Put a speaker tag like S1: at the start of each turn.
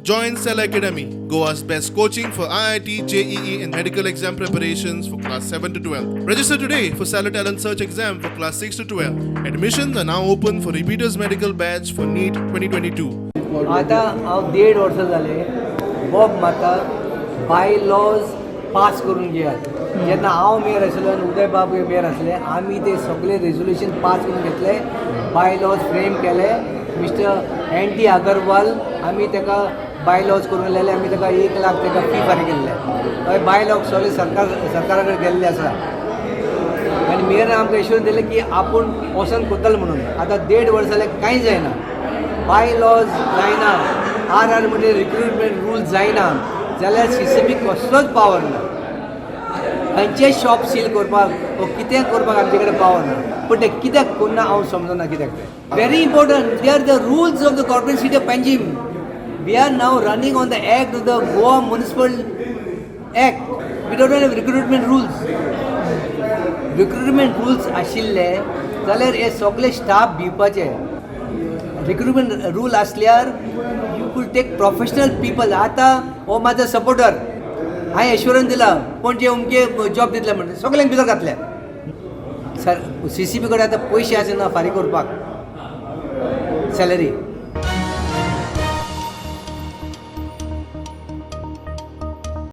S1: Join Cell Academy, Goa's best coaching for IIT, JEE, and medical exam preparations for class 7 to 12. Register today for Stellar Talent Search exam for class 6 to 12. Admissions are now open for repeaters medical batch for NEET 2022.
S2: आतां हांव देड वर्सां जालें बोब मारता, बाय lodge pass करून घेयात. जेन्ना हांव मेयर आसलो आनी उदय बाब मेयर आसले, आमी ते सगळे रेजोल्युशन पास करून घेतले, बाय लॉज फ्रेम केले. मिस्टर एन टी अगरवाल, आमी ताका बाय लॉज करून दिलेले. आमी ताका 1 लाख ताका फी फारीक केल्ले. हय, बाय लॉज सगळे सरकारा कडेन गेल्ले आसा आनी मेयरान आमकां एश्योरन्स दिलें की आपूण वचोन करतलो म्हणून. आतां देड वर्स जालें, कांय जायना. बाय लॉज जायना, आर आर म्हणजे रिक्रुटमेंट रूल जायना जाल्यार सीसीबी कसलोच पावर ना. खंयचेय शॉप सील करपाक वो कितें करपाक आमचे कडेन पावर ना. पूण ते कित्याक करना हांव समजना कित्याक तें. Very important, they are the rules of the Corporation City of Panjim. We are now running on the act of the Goa Municipal Act. We don't have recruitment rules. Recruitment rules आशिल्ले जाल्यार हे सगळे staff भिवपाचे. Recruitment rule आसल्यार you could take professional people. आतां हो म्हाजो supporter, हांवें एश्योरन्स दिला, पण जे अमके जॉब दितले म्हणटा, सगल्यांक भितर घातले. सर, सीसीबी कडेन आतां पयशे आसना फारीक करपाक सॅलरी.